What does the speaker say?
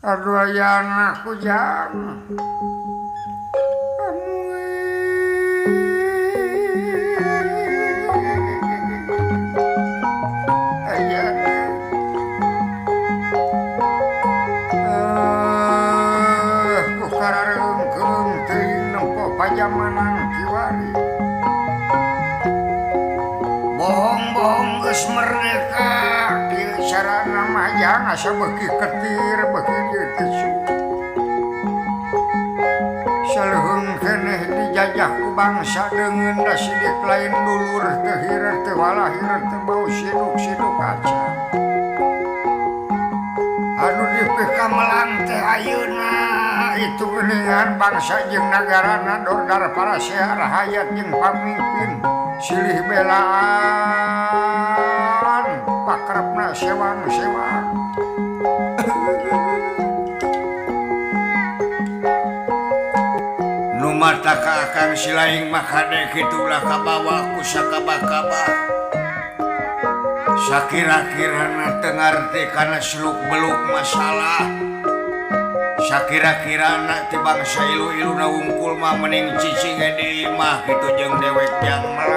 Aduh ayana kujang. Ku karareungkeung teuing nempo pajamanan kiwari. Bohong-bohong geus merdeka kieu carana mah jang asa beuki ketir beuki dieu tisu. Saleuheung keneh dijajah ku bangsa deungeun da sidik lain dulur teu hireut teu walahir teu bau siduk-siduk acan. Anu dipikamelang teh ayeuna itu geuningan bangsa jeung nagarana dordar parasea rahayat jeung pamimpin silih belaan pakrepna sewang-sewang. Nu mata ka akang silaing mah kade kitu ulah kabawa ku sakabah-kabah. Sakira-kirana teu ngarti kana seluk-beluk masalah. Sakira-kirana ti bangsa ilu-iluna wungkul mah mending cicing di imah kitu jeung dewek jang melak.